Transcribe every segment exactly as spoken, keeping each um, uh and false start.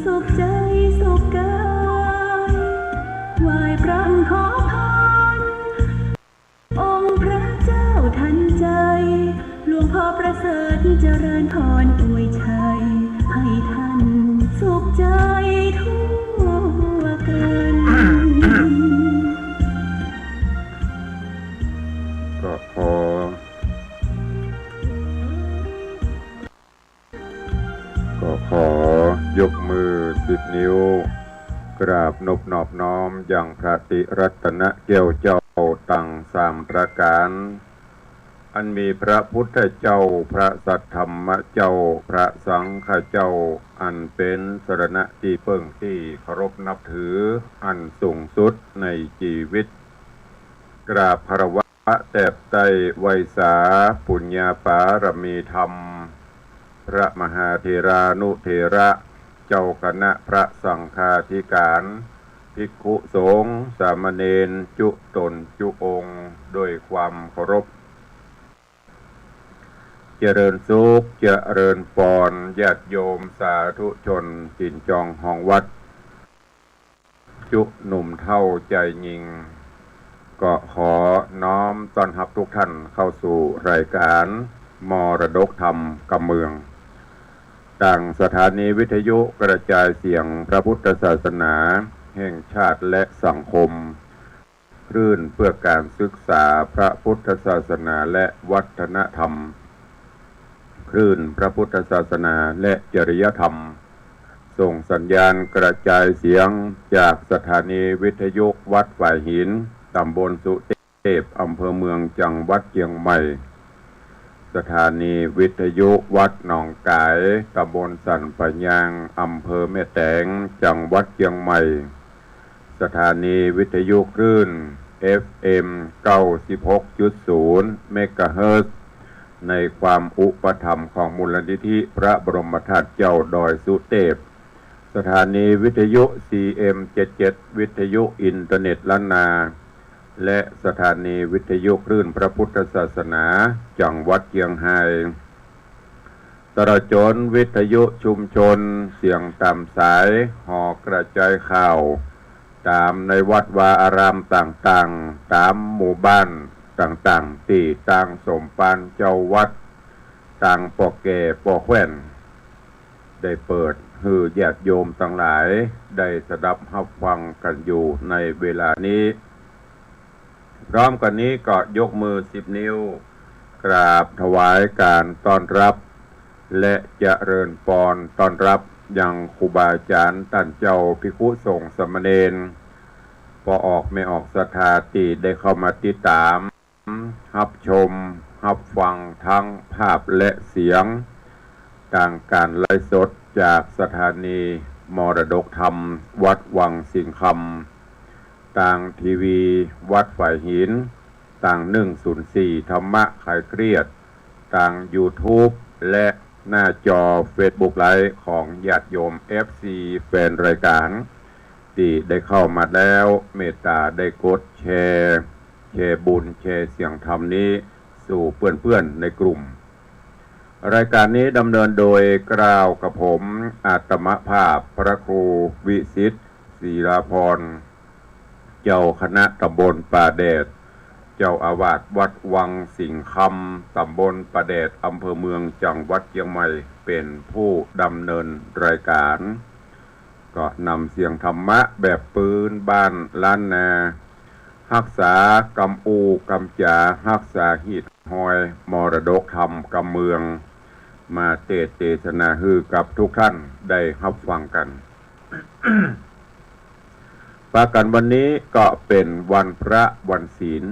สุขใจ๋สุขก๋าย ไหว้ปรางขอพร องค์พระเจ้าทันใจ๋ หลวงพ่อประเสริฐเจริญพรอวยชัย หื้อต้านสุขใจ๋ทั่วกั๋น ก็ขอ ก็ขอยกมือสิบนิ้ว กราบนบนอบน้อมยังพระติรัตนแก้วเจ้าตังสามประก๋าน อันมีพระพุทธเจ้า พระสัทธรรมเจ้า พระสังฆเจ้า อันเป๋นสรณะตี้เปิ้งตี้เคารพนับถืออันสูงสุดในจีวิต กราบคารวะ แตบใต้ไหว้สาปุญญาปารมีธรรม พระมหาเถรานุเถระ เจ้าคณะพระสังฆาธิก๋าน ภิกขุสงฆ์สามเณรจุ๊ต๋นจุ๊องค์ โดยความเคารพ เจริญสุข เจริญปอน ญาติโยมสาธุชน จิ่นจองฮองวัด จุ๊หนุ่มเฒ่าจายญิง ก็ขอน้อมต้อนฮับทุกท่านเข้าสู่รายการมรดกธรรมกำเมือง ตางสถานีวิทยุกระจายเสียงพระพุทธศาสนาแห่งชาติและสังคม คลื่นเพื่อการศึกษาพระพุทธศาสนาและวัฒนธรรม คลื่นพระพุทธศาสนาและจริยธรรม ส่งสัญญาณกระจายเสียงจากสถานีวิทยุวัดฝายหิน ตำบลสุเตพ อำเภอเมือง จังหวัดเจียงใหม่ สถานีวิทยุวัดหนองก๋าย ตำบลสันป่ายาง อำเภอแม่แตง จังหวัดเจียงใหม่ สถานีวิทยุคลื่น เอฟเอ็ม เก้าสิบหกจุดศูนย์ เมกะเฮิรตซ์ ในความอุปถัมภ์ของมูลนิธิพระบรมธาตุเจ้าดอยสุเตพ สถานีวิทยุ ซีเอ็ม เจ็ดเจ็ด วิทยุอินเทอร์เน็ตล้านนา และสถานีวิทยุคลื่นพระพุทธศาสนา จังหวัดเจียงฮาย ตลอดจ๋นวิทยุชุมชนเสียงต๋ามสาย หอกระจายข่าว ต๋ามในวัดวาอารามต่างๆ ต๋ามหมู่บ้านต่างๆ ตี้ตางสมภารเจ้าวัด ตางป้อแก่ป้อแคว่น ได้เปิดหื้อญาติโยมตังหลายได้สดับฮับฟังกั๋นอยู่ในเวลานี้ พร้อมกั๋นนี้ก็ยกมือสิบนิ้ว กราบถวายการต้อนรับ และเจริญปอนต้อนรับยังครูบาอาจ๋ารย์ต้านเจ้า ภิกขุสงฆ์สามเณร ป้อออกแม่ออกศรัทธาตี้ได้เข้ามาติดต๋าม ฮับชม ฮับฟังทั้งภาพและเสียง ตางการไลฟ์สดจากสถานีมรดกธรรมวัดวังสิงห์คำ ตางทีวีวัดฝายหิน ตางหนึ่งศูนย์สี่ธรรมะคลายเครียด ตางยูทูบ และหน้าจอเฟซบุ๊กไลฟ์ของญาติโยม เอฟซี แฟนรายการ ตี้ได้เข้ามาแล้ว เมตต๋าได้กดแชร์ แชร์บุญ แชร์เสียงธรรมนี้สู่เปื้อนๆ ในกลุ่ม รายการนี้ดำเนินโดยเกล้ากระผม อาตมาภาพพระครูวิสิทธิ์ ศิลาพร เจ้าคณะตำบลป่าแดด เจ้าอาวาสวัดวังสิงห์คำ ตำบลป่าแดด อำเภอเมือง จังหวัดเจียงใหม่ เป๋นผู้ดำเนินรายการ ก็นำเสียงธรรมะแบบปื้นบ้านล้านนา ฮักษากำอู้กำจ๋า ฮักษาฮีตฮอยมรดกธรรมกำเมือง มาเตสน์เตสนาหื้อกับทุกท่านได้ฮับฟังกั๋น ปะกั๋นวันนี้ก็เป๋นวันพระวันศีล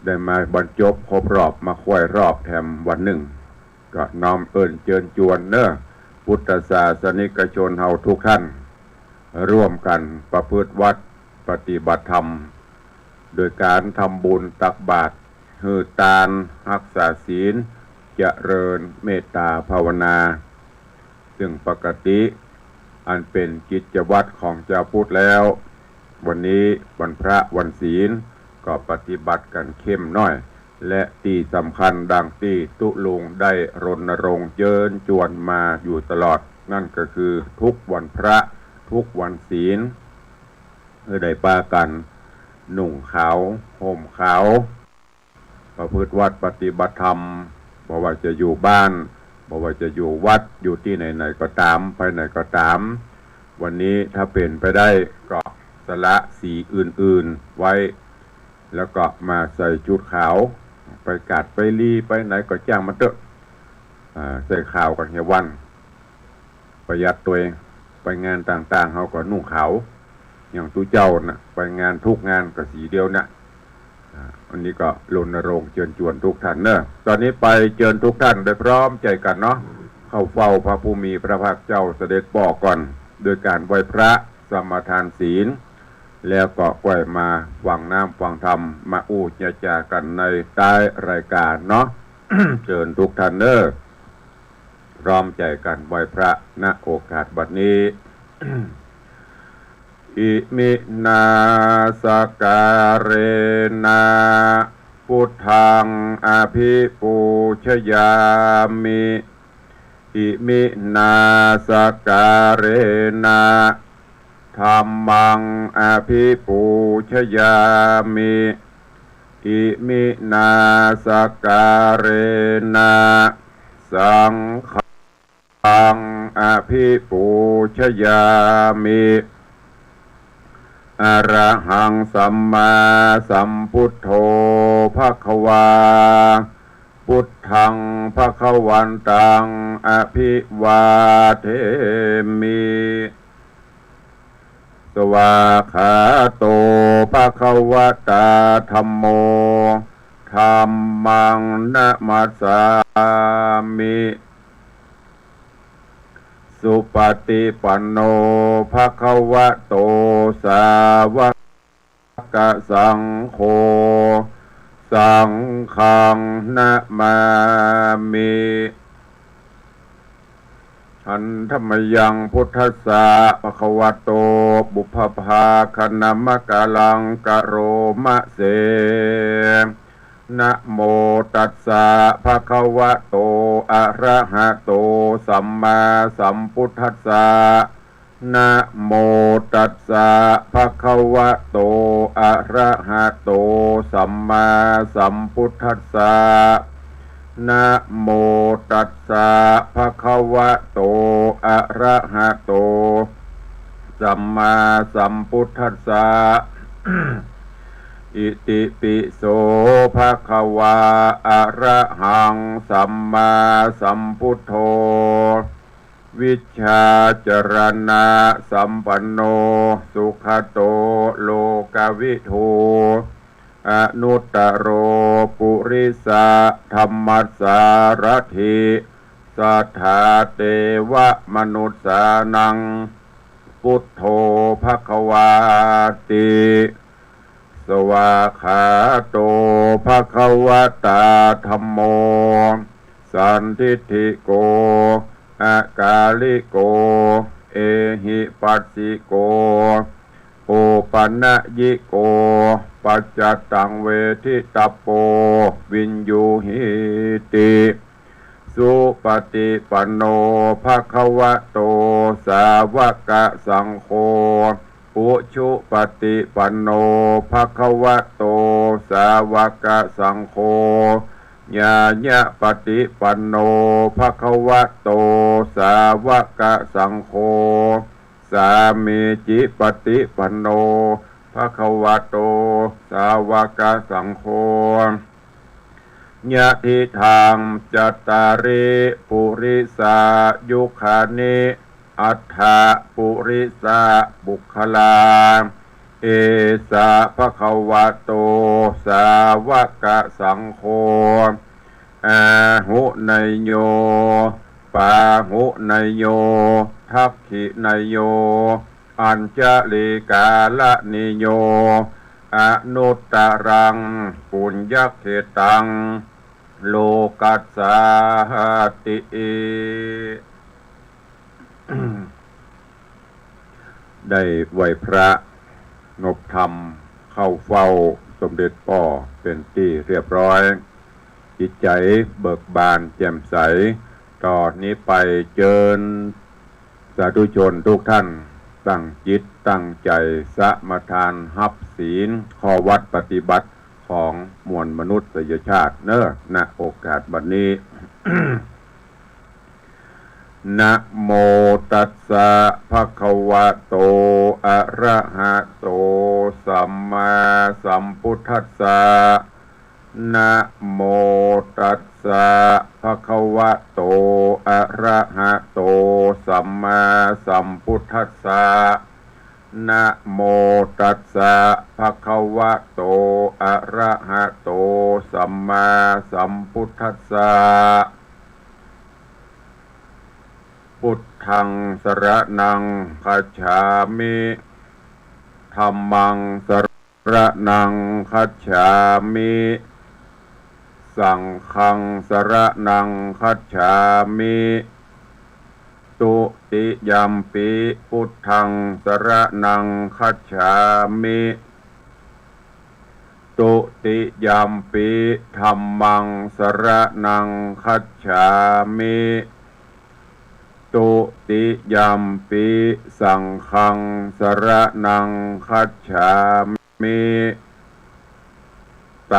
ได้มาบรรจบครบรอบ มาควยรอบแถมวันนึ่ง ก็น้อมเอิ้นเจิญจวนเน่อ พุทธศาสนิกชนเฮาทุกท่าน ร่วมกั๋นประพฤติวัตรปฏิบัติธรรม โดยก๋านทำบุญตักบาตร หื้อตาน ฮักษาศีล เจริญเมตต๋าภาวนา ซึ่งปกติอันเป๋นกิจวัตรของจาวพุทธแล้ว วันนี้วันพระวันศีลก็ปฏิบัติกั๋นเข้มหน้อย และตี้สำคัญดังตี้ตุ๊ลุงได้รณรงค์เจิญจวนมาอยู่ตลอด นั่นก็คือทุกวันพระ ทุกวันศีล หื้อได้ปากั๋นนุ่งขาว ห่มขาว ประพฤติวัตรปฏิบัติธรรม บ่ว่าจะอยู่บ้าน บ่ว่าจะอยู่วัด อยู่ตี้ไหนๆ ก็ต๋าม ไปไหนก็ต๋าม วันนี้ถ้าเป๋นไปได้ก็สละสีอื่นๆ ไว้ แล้วก็มาใส่ชุดขาว ไปกาดไปลี ไปไหนก็จ้างมันเต๊อะ อ่า ใส่ขาวกั๋นเหียวัน ประหยัดตวย ไปงานต่างๆ เฮาก็นุ่งขาว อย่างตุ๊เจ้าน่ะ ไปงานทุกงานก็สีเดียวน่ะ อ่า อันนี้ก็รณรงค์เจิญจวนทุกท่านเนอะ ต๋อนนี้ไปเจิญทุกท่านได้พร้อมใจ๋กั๋นเนาะ เข้าเฝ้าพระผู้มีพระภาคเจ้าเสด็จป้อก่อน โดยก๋านไหว้พระ สมาทานศีล แล้วก็ค่อยมาฟังน้ำฟังธรรม มาอู้มาจ๋ากั๋นในต๊ายรายก๋านเนาะ เจิญทุกท่านเนอะ พร้อมใจ๋กั๋นไหว้พระ ณ โอกาสบัดนี้ Iminā sakkārena buddhaṃ abhipūjayāmi. Iminā sakkārena dhammaṃ abhipūjayāmi. Iminā sakkārena saṅghaṃ abhipūjayāmi. Arahaṃ sammāsambuddho bhagavā. Buddhaṃ bhagavantaṃ abhivādemi. Svākkhāto bhagavatā dhammo. Dhammaṃ namassāmi. Supaṭipanno bhagavato sāvakasaṅgho. Saṅghaṃ namāmi. Handa mayaṃ buddhassa bhagavato pubbabhāganamakāraṃ karoma se. Namo tassa bhagavato arahato sammāsambuddhassa. Namo tassa bhagavato arahato sammāsambuddhassa. Namo tassa bhagavato arahato sammāsambuddhassa. Itipi so bhagavā arahaṃ sammāsambuddho vijjācaraṇasampanno sugato lokavidū anuttaro purisadammasārathi satthā devamanussānaṃ buddho bhagavāti. Svākkhāto bhagavatā dhammo sandiṭṭhiko akāliko ehipassiko opanayiko paccattaṃ veditabbo viññūhīti. Supaṭipanno bhagavato sāvakasaṅgho. Ujupaṭipanno bhagavato sāvakasaṅgho. Ñāyapaṭipanno bhagavato sāvakasaṅgho. Sāmīcipaṭipanno bhagavato sāvakasaṅgho. Yadidaṃ cattāri purisayugāni aṭṭha purisapuggalā, esa bhagavato sāvakasaṅgho, āhuneyyo pāhuneyyo dakkhiṇeyyo añjalikaraṇīyo anuttaraṃ puññakkhettaṃ lokassāti. ได้ไหว้พระ นบธรรม เข้าเฝ้าสมเด็จป้อเป๋นตี้เรียบร้อย จิตใจ๋เบิกบานแจ่มใส ต่อนี้ไปเจิญ สาธุชนทุกท่าน ตั้งจิตตั้งใจ๋สมาทานฮับศีล ข้อวัตรปฏิบัติของมวลมนุษยชาติเน่อ ณ โอกาสบัดนี้ นะโมตัสสะ ภะคะวะโต อะระหะโต สัมมาสัมพุทธัสสะ นะโมตัสสะ ภะคะวะโต อะระหะโต สัมมาสัมพุทธัสสะ นะโมตัสสะ ภะคะวะโต อะระหะโต สัมมาสัมพุทธัสสะ พุทธัง สรณัง คัจฉามิ ธัมมัง สรณัง คัจฉามิ สังฆัง สรณัง คัจฉามิ ตุติยัมปิ พุทธัง สรณัง คัจฉามิ ตุติยัมปิ ธัมมัง สรณัง คัจฉามิ ตุติยัมปิ สังฆัง สรณัง คัจฉามิ ต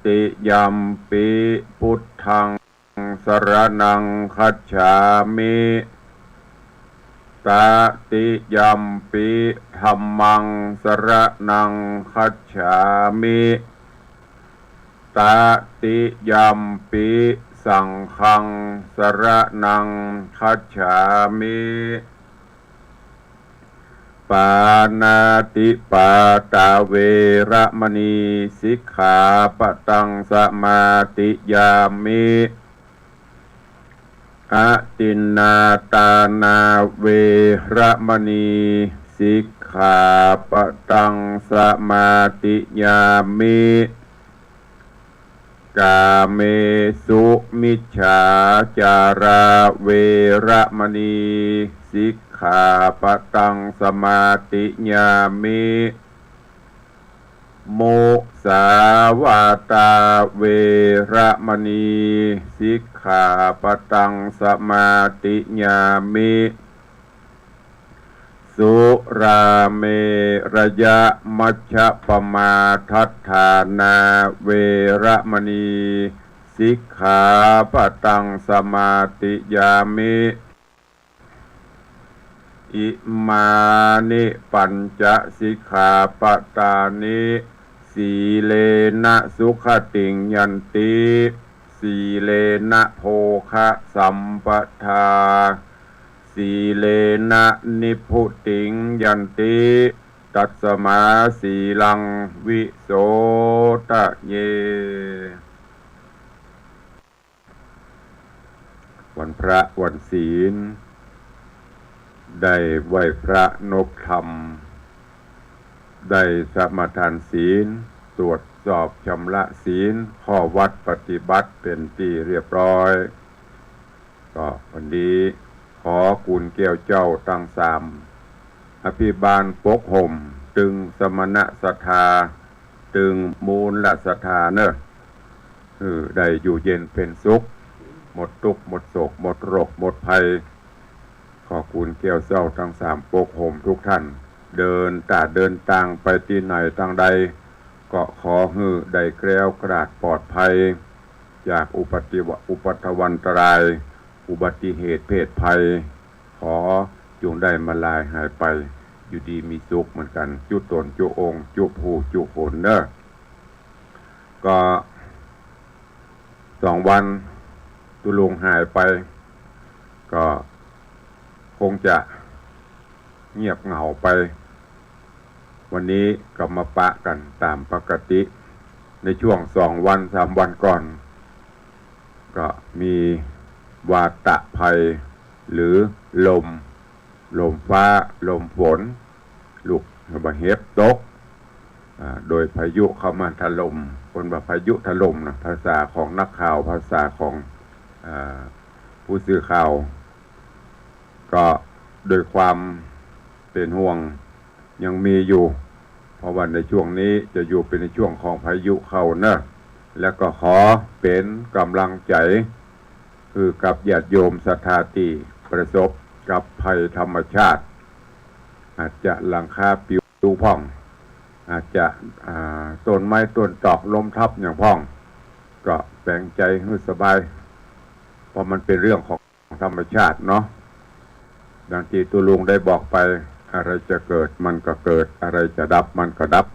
ติยัมปิ พุทธัง สรณัง คัจฉามิ ตติยัมปิ ธัมมัง สรณัง คัจฉามิ ตติยัมปิ สังฆัง สรณัง คัจฉามิ ปาณาติปาตา เวระมะนี สิกขาปะตัง สมาธิยามิ อทินนาทานา เวระมะนี สิกขาปะตัง สมาธิยามิ กาเมสุมิจฉาจารา เวระมะนี สิกขาปะตัง สมาธิยามิ มุสาวาทา เวระมะนี สิกขาปะตัง สมาธิยามิ สุราเมรยะมัชฌะปมาทัฏฐานา เวระมะนี สิกขาปะตัง สมาธิยามิ อิมานิปัญจสิกขาปะตานิ สีเลนะสุขติงยันติ สีเลนะโภคะสัมปทา สีเลนะนิพพุติงยันติ ตัสมาสีลังวิโสทะเย วันพระวันศีล ได้ไหว้พระนบธรรม ได้สมาทานศีล ตรวจสอบชำระศีล ข้อวัตรปฏิบัติเป๋นตี้เรียบร้อย ก็วันนี้ขอกู๋นแก้วเจ้าตังสาม อภิบาลปกห่ม ตึงสมณศรัทธา ตึงมูลศรัทธาเน่อ หื้อได้อยู่เย็นเป๋นสุข หมดตุ๊กข์หมดโศก หมดโรคหมดภัย ขอกู๋นแก้วเจ้าตังสามปกห่มทุกท่าน เดินต๋าเดินตางไปตี้ไหนตางใด ก็ขอหื้อได้แคล้วคลาดปลอดภัย จากอุปัตติวะ อุปัทวันตราย อุบัติเหตุเพศภัย ขอจุ่งได้มาลายหายไป อยู่ดีมีสุขเหมือนกั๋น จุ๊ต๋นจุ๊องค์ จุ๊ผู้จุ๊คนเน่อ ก็สองวันตุ๊ลุงหายไป ก็คงจะเงียบเหงาไป วันนี้ก็มาปะกั๋นต๋ามปกติ ในช่วงสองวันสามวันก่อน ก็มีวาตะภัย หรือลม ลมฟ้า ลมฝน ลูกเห็บตก อ่า โดยพายุเข้ามาถล่ม เปิ้นว่าพายุถล่มนะ ภาษาของนักข่าว ภาษาของ อ่า ผู้สื่อข่าว ก็โดยความเป๋นห่วงยังมีอยู่ เพราะว่าในช่วงนี้จะอยู่เป๋นในช่วงของพายุเข้าเน่อ แล้วก็ขอเป๋นก๋ำลังใจ๋ หื้อกับญาติโยมศรัทธาตี้ประสบ กับภัยธรรมชาติ อาจจะหลังคาปลิวพ่อง อาจจะ อ่า ต้นไม้ต้นตอกล้มทับอย่างพ่อง ก็แป๋งใจ๋หื้อสบาย เพราะมันเป๋นเรื่องของธรรมชาติเนาะ ดังตี้ตุ๊ลุงได้บอกไป อะไรจะเกิดมันก็เกิด อะไรจะดับมันก็ดับ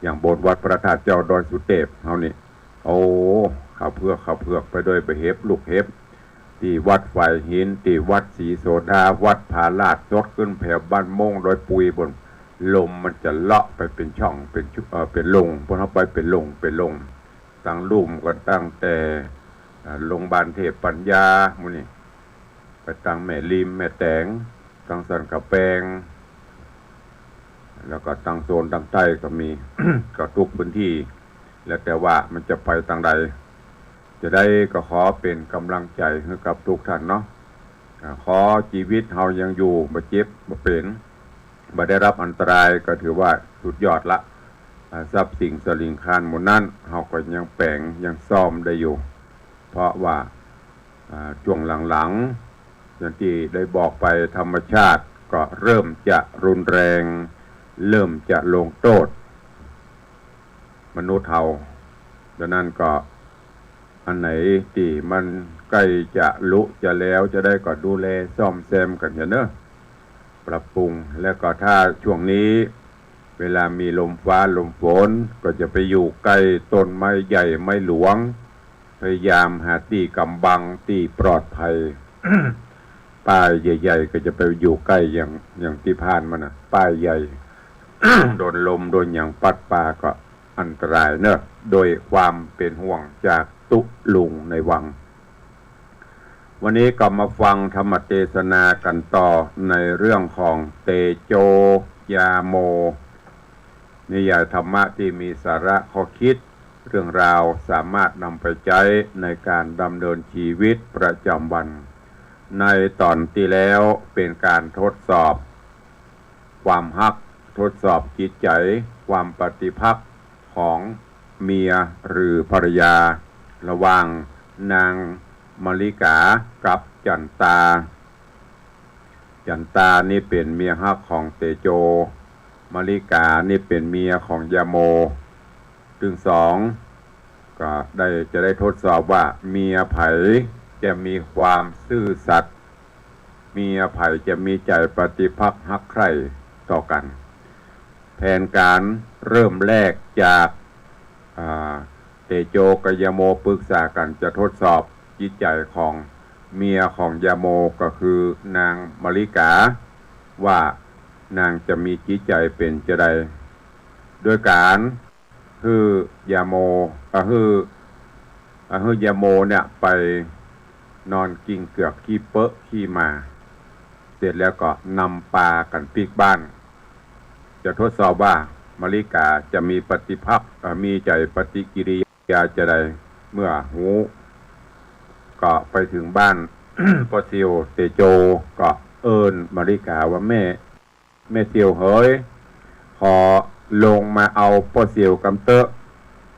อย่างบนวัดพระธาตุเจ้าดอยสุเตปเฮานี่ โอ้ ข้าวเผือก ข้าวเผือกไปโดยบ่าเห็บลูกเห็บ ตี้วัดฝายหิน ตี้วัดศรีโสดา วัดผาลาด สดขึ้นแผวบ้านโม้งดอยปุยปู๊น ลมมันจะเลาะไปเป๋นช่อง เป๋นชุ- เอ่อ เป๋นลุ่ง พวกเฮาไปเป๋นลุ่ง เป๋นลุ่ง ตังลุ่มก็ตั้งแต่ อ่า โรงบาลเทพปัญญา หมู่นี้ ไปตังแม่ริม แม่แตง ตังสันกำแปง แล้วก็ตังโซนตังใต้ก็มี ก็กู้พื้นตี้ แล้วแต่ว่ามันจะไปตังใด จะใดก็ขอเป๋นก๋ำลังใจ๋หื้อกับกู้ต้านเนาะ อ่า ขอจีวิตเฮายังอยู่ บ่เจ็บ บ่เป๋น บ่ได้ฮับอันตราย ก็ถือว่าสุดยอดละ อ่า ทรัพย์สิ่งสะหลิงคารหมู่นั้น เฮาก็ยังแป๋ง ยังซ่อมได้อยู่ เพราะว่า อ่า จ้วงหลังๆ อย่างตี้ได้บอกไป ธรรมชาติก็เริ่มจะรุนแรง เริ่มจะลงโต้ษมนุษย์เฮา ดังนั้นก็ อันไหนตี้มันใก้จะลุจะแล้ว จะใดก็ดูแลซ่อมแซมกั๋นเถาะเนาะ ปรับปรุง แล้วก็ถ้าช่วงนี้ เวลามีลมฟ้าลมฝน ก็จะไปอยู่ใก้ต้นไม้ใหญ่ไม้หลวง พยายามหาตี้กำบังตี้ปลอดภัย ป่าใหญ่ๆ ก็จะไปอยู่ใก้ อย่าง อย่างตี้ผ่านมาน่ะ ป่าใหญ่ โดนลมโดนหยังปั๊ดปาก็อันตรายเนาะ โดยความเป๋นห่วงจากตุ๊ลุงในวัง วันนี้ก็มาฟังธรรมเตสนากั๋นต่อในเรื่องของเตโจยาโม นิยายธรรมะตี้มีสาระข้อคิด เรื่องราวสามารถนำไปใจ๊ในก๋านดำเนินจีวิตประจ๋ำวัน ในต๋อนตี้แล้วเป๋นก๋านทดสอบ ความฮัก ทดสอบจิตใจ๋ ความปฏิภักษ์ของเมียหรือภรรยา ระหว่างนางมะลิกากับจันตา จันตานี่เป๋นเมียฮักของเตโจ มะลิกานี่เป๋นเมียของยาโม ตึงสอง ก็ได้ จะได้ทดสอบว่าเมียใผจะมีความซื่อสัตย์ เมียใผจะมีใจ๋ปฏิภักษ์ฮักใคร่ต่อกั๋น แผนก๋านเริ่มแรกจาก อ่า เตโจกับยาโมปรึกษากั๋นจะทดสอบจิตใจ๋ของเมียของยาโม ก็คือนางมะลิกา ว่านางจะมีจิตใจ๋เป๋นจาใด โดยก๋าน หื้อยาโม อ่ะ หื้อ อ่ะ หื้อยาโมเนี่ยไปนอนกิ๋งเกือกขี้เป๊อะขี้หม่า เสร็จแล้วก็นำปากั๋นปิ๊กบ้าน จะทดสอบว่ามะลิกาจะมีปฏิภักษ์ อ่ะ มีใจ๋ปฏิกิริยาจาใด เมื่อฮู้ ก็ไปเถิงบ้านป้อเสี่ยว เตโจก็เอิ้นมะลิกาว่า แม่ แม่เสี่ยวเหย ขอลงมาเอาป้อเสี่ยวกำเต๊อะ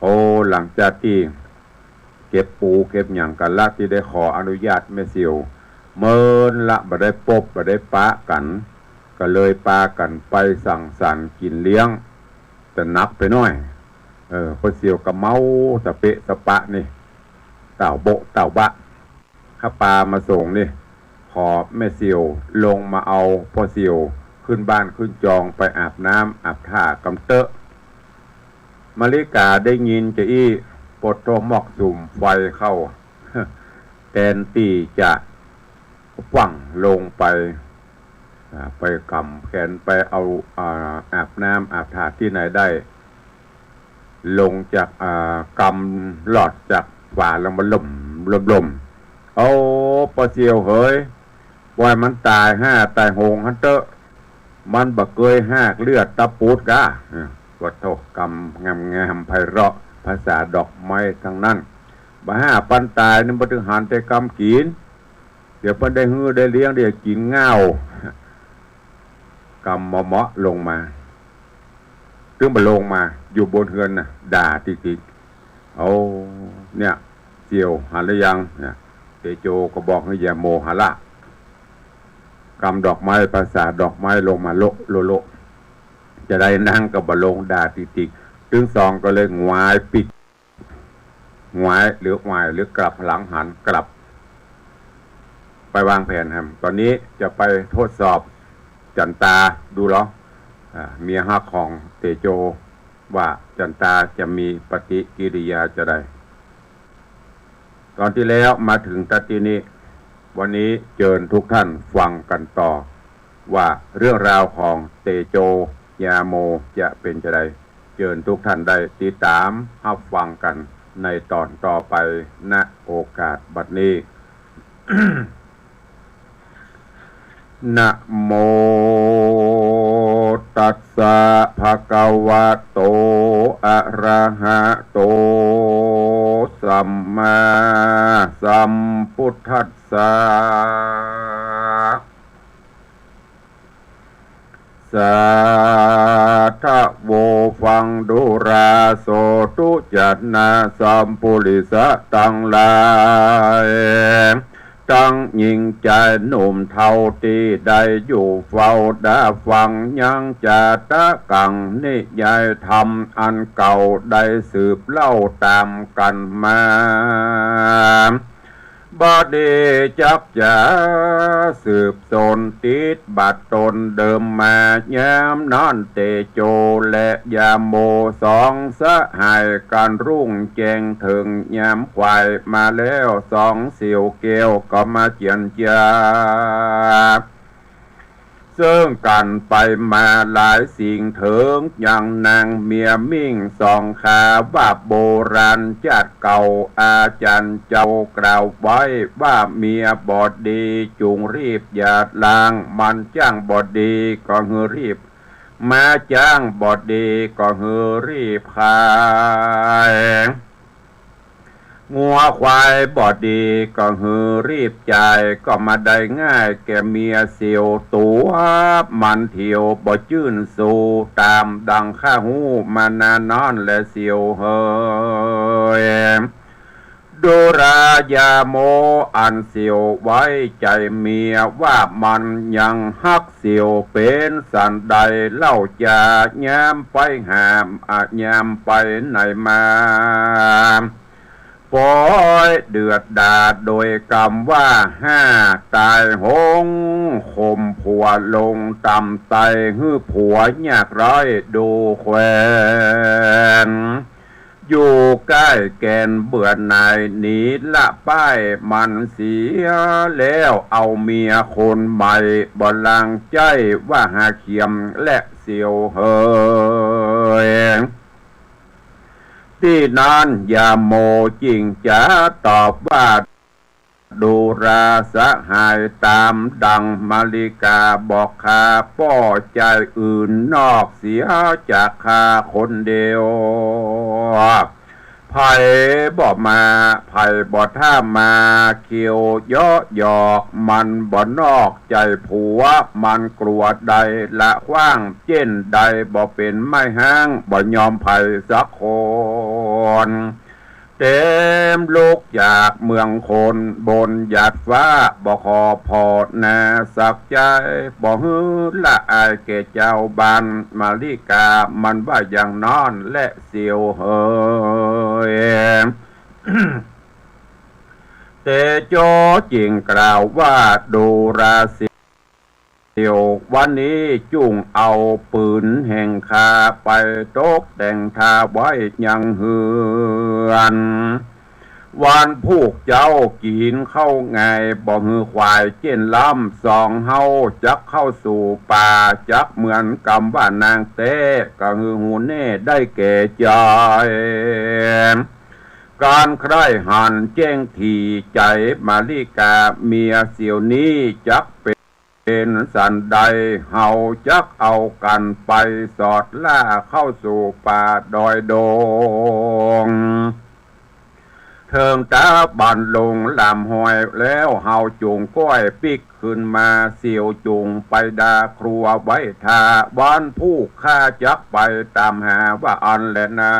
โอ้ หลังจากตี้เก็บปูเก็บหยังกั๋นละ ตี้ได้ขออนุญาตแม่เสี่ยว เมินละ บ่ได้ปบ บ่ได้ปะกั๋น ก็เลยปากั๋นไปสังสรรค์กิ๋นเลี้ยง แต่หนักไปหน้อย เออ ป้อเสี่ยวก็เมาสะเปะสะปะนี่ เต้าโบ๊ะเต้าบะ ข้าปามาส่งนี่ ขอแม่เสี่ยวลงมาเอาป้อเสี่ยวขึ้นบ้านขึ้นจองไปอาบน้ำอาบท่ากำเต๊อะ มะลิกาได้ยินจาอี้ ปดโต้หมอกสุมไฟเข้า แตนตี้จะฟั่งลงไป อ่า ไปก๋ำแขนไปเอา อ่า อาบน้ำอาบท่าตี้ไหนได้ ลงจาก อ่า กำลอดจากฝาลงมาล่มล่มล่ม โอ้ ป้อเสี่ยวเหย ป่อยมันต๋ายห่าต๋ายโหงหั้นเต๊อะ มันบ่เกยฮากเลือดตะปูดก้า เออ ว่าโธ่ กำงามๆ ไพเราะ ภาษาดอกไม้ตังนั้น บ่ห่าปันต๋ายนี่ บ่ตึงหันแต่กำกิ๋น เดี๋ยวเปิ้นได้หื้อได้เลี้ยงได้กิ๋นง่าว กำเหมาะๆ ลงมา ตึงบ่ลงมา อยู่บนเฮือนน่ะ ด่าติ๊กๆ โอ้ เนี่ย เสี่ยวหันหรือยัง เนี่ย เตโจก็บอกหื้อยาโมหันละ กำดอกไม้ ประสาทดอกไม้ลงมาโละโละโละ จะได้นั่งก็บ่ลง ด่าติกๆ ตึงสองก็เลยหงายปิ๊ก หงายหรือหวายหรือกลับหลังหันกลับ ไปวางแผนแหม ต๋อนนี้จะไปทดสอบจั๋นตาดูลอ อ่า เมียฮักของเตโจ ว่าจั๋นตาจะมีปฏิกิริยาจะใด ต๋อนตี้แล้วมาเถิงตั๊ดตี้นี้ วันนี้เจิญทุกท่านฟังกั๋นต่อ ว่าเรื่องราวของเตโจยาโมจะเป๋นจะใด เจิญทุกท่านได้ติดต๋ามฮับฟังกั๋นในต๋อนต่อไป ณ โอกาสบัดนี้ นะโมตัสสะ ภะคะวะโต อะระหะโต สัมมาสัมพุทธัสสะ สาธะโว ฟังดูราโสตุ จะนะสัปปุริสะตังหลาย ตังญิงจายหนุ่มเฒ่าตี้ได้อยู่เฝ้าดาฟังยังจาตะกังนิยายธรรมอันเก่าได้สืบเล่าต๋ามกั๋นมา บ่ดีจักจะสืบสนติดบัดต๋นเดิมมา ยามนั้นเตโจและยาโมสองสหายกั๋นรุ่งแจ้งเถิงยามขวายมาแล้ว สองเสียวแก้วก็มาเจียรจา เซิ่งกั๋นไปมาหลายสิ่งเถิง ยังนางเมียมิ่งสองขา ว่าโบราณจาติเก่าอาจ๋ารย์เจ้ากล่าวไว้ว่า เมียบ่ดีจุ่งรีบหยาดล้าง มันจ้างบ่ดีก็หื้อรีบ ม้าจ้างบ่ดีก็หื้อรีบขาย งัวควายบ่ดีก็หื้อรีบจ่าย ก็บ่ได้ง่ายแก่เมียเสียวตั๋ว มันเถียวบ่จื้นสู่ ต๋ามดังข้าฮู้มานานนอนแลเสียวเหย ดูรายาโมอันเสียวไว้ใจ๋เมียว่ามันยังฮักเสียวเป๋นสันใดเล่าจา ยามไปหา อะ ยามไปไหนมา ปอยเดือดดาลโดยกำว่าห้า ต๋ายโหง ข่มผัวลงต่ำไต้ หื้อผัวยากไร้ดูแควน อยู่ใก้แก่นเบื่อหน่ายหนีละป้ายมันเสียแล้ว เอาเมียคนใหม่บ่ลางใจ๊ว่าหาเขียมและเสียวเหย ตี้นั้นยาโมจึ่งจะตอบว่า ดูราสหาย ต๋ามดังมาริกาบอกข้า ป้อจายอื่นนอกเสียจากข้าคนเดียว ใผบ่มา ใผบ่ถ้ามาเคียวเยาะหยอก มันบ่นอกใจ๋ผัว มันกลัวได้ละขว้าง เจ้นได้บ่เป๋นไม้ฮ้าง บ่ยอมใผสักคน เต๋มลุกจากเมืองคนบนหยาดฟ้า บ่ขอผ่อหน้าสักจาย บ่หื้อละอายแก่จาวบ้าน มาริกามันว่าอย่างนั้นแลเสียวเหย เตโจจึ่งกล่าวว่า ดูราเสียว เดี๋ยววันนี้จุ่งเอาปืนแห่งข้าไปตกแต่งท่าไว้ยังเฮือน วันพูกเจ้ากิ๋นข้าวไง บ่หื้อขวายเจ้นล้ำ สองเฮาจักเข้าสู่ป่า จักเหมือนกำว่านางแต๊ ก็หื้อฮู้แน่ได้แก่จาย ก๋านใคร่หันแจ้งถี่ใจ๋ มาริกาเมียเสียวนี้จักเป๋น เป๋นสันใด เฮาจักเอากั๋นไปสอดล่าเข้าสู่ป่าดอยดง เถิงต๋าบ้านลงหลามห้อยแล้ว เฮาจุ่งก้อยปิ๊กขึ้นมา เสียวจุ่งไปดาครัวไว้ท่า วันพูกข้าจักไปต๋ามหาว่าอั้นแลนา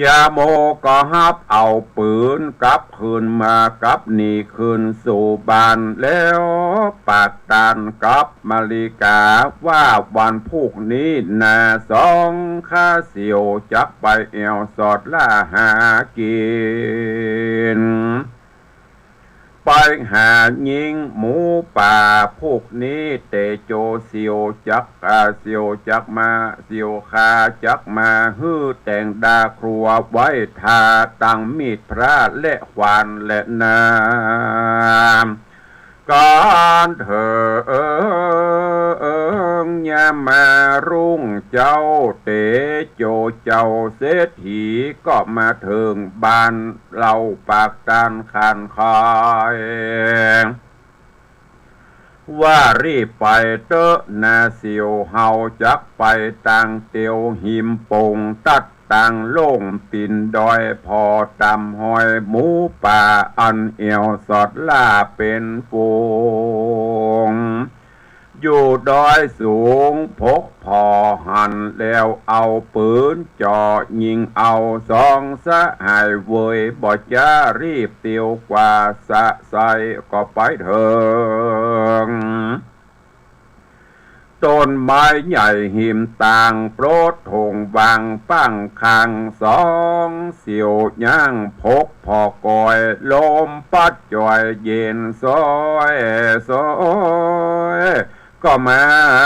ยาโมก็ฮับเอาปืนกลับคืนมา กลับหนีคืนสู่บ้านแล้ว ปากตานกับมะลิกาว่า วันพูกนี้นาสองข้าเสี่ยวจักไปแอ่วสอดล่าหากิ๋น ไปหายิงหมูป่าพูกนี้ เตโจเสี่ยวจัก อ่า เสี่ยวจักมา เสี่ยวข้าจักมาหื้อแต่งดาครัวไว้ ทาตังมีดพระและขวานและน้ำ ก๋านเถิง ยามมารุ่งเจ๊า เตโจเจ้าเศรษฐีก็มาเถิงบ้าน เล่าปากตานขานขาย ว่ารีบไปเต๊อะนาเสี่ยว เฮาจักไปตางเตียวหิมโป่ง ตัดตางโล่งตี๋นดอย ผ่อต๋ามฮอยหมูป่า อันแอ่วสอดล่าเป๋นฝูง อยู่ดอยสูง พกผ่อหันแล้วเอาปืนเจาะยิงเอา สองสหายเวยบ่จ๊า รีบเตียวกว่าสะไซ ก็ไปเถิง ต้นไม้ใหญ่หิมตาง โปรดโถงวางป้างข้าง สองเสี่ยวย่างพกผ่อกอย ลมปัดจ่อยเย็นซ้อยซ้อย ก็มา